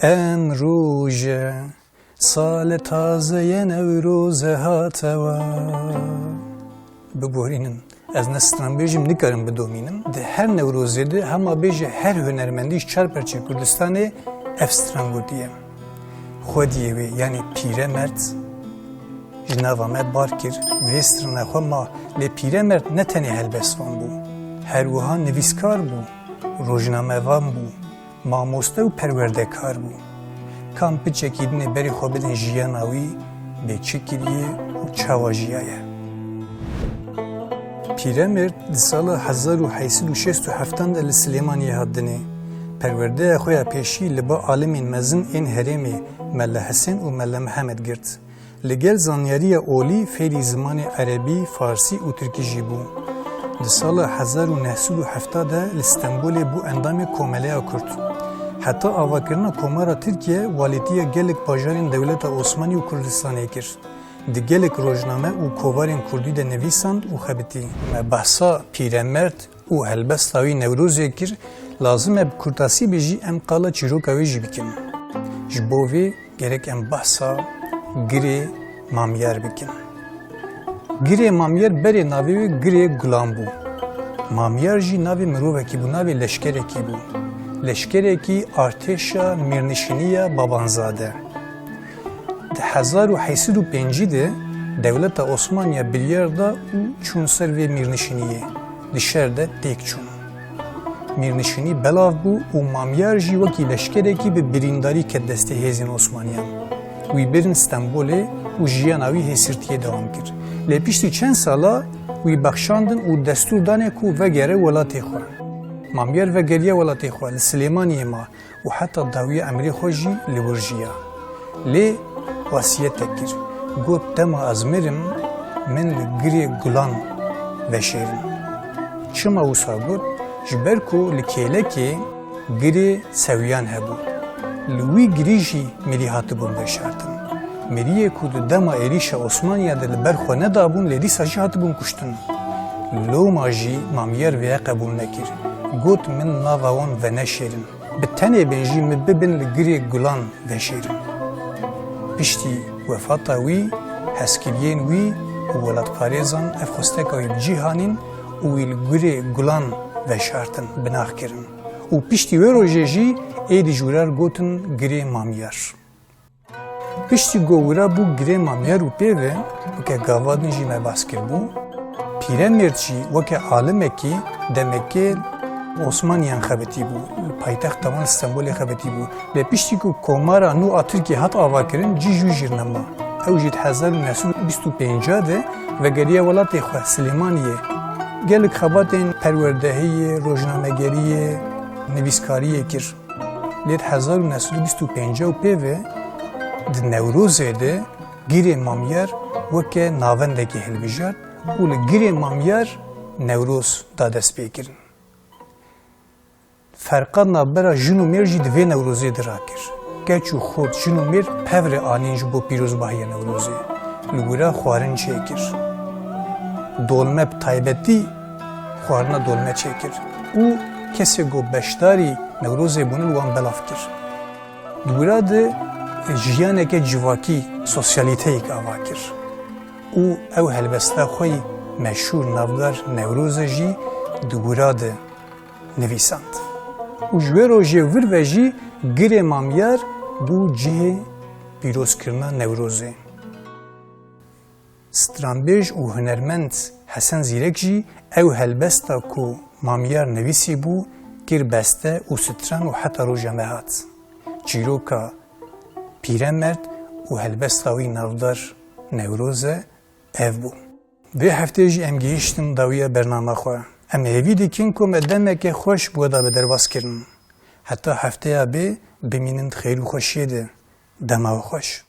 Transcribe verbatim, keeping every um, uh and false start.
Emrûje, salê tazeyê Newroze hatewa. Biborînin, ez ne stranbêj im, nikarim bidomînim. Di her Newrozê de hema bêje her hunermendî ji çar perçê Kurdistanê ev stran gotiye. Xwediyê wê, yanî Pîremerd, ji nava me bar kir. Vê strana xwe ma, lê Pîremerd ne tenê helbestvan bû. Her wiha nivîskar bû, rojnamevan bû, mamoste û perwerdekar bû. Kam piçekî dinê berê xwe bidin jiyana wî, bê çi kiriye û çawa jiyaye. Pîremêrd di sala hezar û heyt sed û şêst û heftan de li Silêmaniyê hat dinê. Perwerdeya xwe ya pêşî li ba alimên mezin ên herêmê Mele Hisên û Mele Mihemed girt. Li gel zanyariya olî fêrî zimanê erebî, farsî û tirkî jî bû. Di sala hezar û neh sed û hefta de li Stenbolê bû endamê Komeleya Kurd. Heta avakirina Komara Tirkiye walîtiya gelek bajarên dewleta Osmanî û Kurdistanê kir. Di gelek rojname û kovarên kurdî de nivîsand û xebitî. Me behsa Pîremerd û helbesta wî Newrozê kir, lazim e bi kurtasî be jî em qala çîroka wê jî bikin. Ji bo vê gerek em behsa Girê Mamyar bikin. Girê Mamyar berê navê wê Girê Gulan bû. Mamyar jî navê mirovekî bû, navê leşkerekî bû. Leşkerekî artêşa Mîrnişîniya Babanzade. Di hezar û heyt sed û pêncî de dewleta Osmaniya biryar da û çûn ser vê mîrnişîniyê. Di şer de têk çûn. Mîrnişînî belav bû û Mamyar jî wekî leşkerekî bi birîndarî ket destê hêzên Osmaniyan. Wî birin Stenbolê û jiyana wî hêsirtiyê dewam kir. Lê piştî çend sala wî bexşandin û destûr danê ku vegere welatê xwe. Mamyar vegeriya welatê xwe, li Silêmaniyê ma û heta dawiya emrê xwe jî li wir jiya. Lê wesiyetek kir. Got, dema ez mirim, min li Girê Gulan veşêrin. Çima wisa got? Ji ber ku li Kêlekê girê sewiyan hebû. Li wî girî jî mirî hatibûn veşartin. Miriyê ku di dema êrîşa Osmaniya de li ber xwe nedabûn, lê dîsa jî hatibûn kuştin. Loma jî Mamyar vêya qebûl nekir. Got, min nava wan veneşêrin. Bi tenê bên jî min bibin li Girê Gulan veşêrin. Piştî wefata wî, hezkiriyên wî û welatparêzan ev xwesteka wî bi cih anîn û wî li Girê Gulan veşartin, binax kirin. Û piştî wê rojê jî êdî ji wirar gotin Girê Mamyar. Piştî ku wira bû Girê Mamyar û pê ve, weke gava din jî me behs kiribû, Pîremêrd jî weke alimekî demekê Osmaniyan xebitî bû, paytexta wan Stenbolê xebitî bû. Lê piştî ku Komara nû a Tirkiyê hat avakirin, cî ji wî jî nema. Ew jî di hezar û neh sed û bîst û pênc de vegeriya welatê xwe, Silêmaniyê. Gelek xebatên perwerdehiyê, rojnamegeriyê, nivîskariyê kir. Lê di hezar û neh sed û bîst û pênc û pê ve di Newrozê de Girê Mamyar weke navendekê hilbijart û li Girê Mamyar Newroz da destpêkirin. Ferqa navbera jin û mêr jî di vê Newrozê de rakir. Keç û xort, jin û mêr pev re anîn ji bo pîrozbahiya Newrozê. Li wira xwarin çêkir. Dolme, bi taybetî xwarina dolme çêkir û kesê ku beşdarî Newrozê bûne li wan belav kir. Di wira de jiyaneke civakî, sosyalîteyek ava kir û ew helbesta xwe yî meşhûr, navdar Newroze jî di wira de nivîsand. Û ji wê rojê vir ve jî Girê Mamyar bû cihê pîrozkirina Newrozê. Stranbêj û hunermend Hesen Zîrek jî ew helbesta ku Mamyar nivîsîbû, kir beste û stran û heta roja me hat. Çîroka Pîremerd û helbesta wî navdar Newroze ev bû. Vê hefteyê jî em gihiştin dawiya bernama xwe. Em hêvî dikin ku me demeke xweş bi we da bi derbas kirin. Heta hefteya bê, bimînin di xêr û xweşiyê de. Dema we xweş.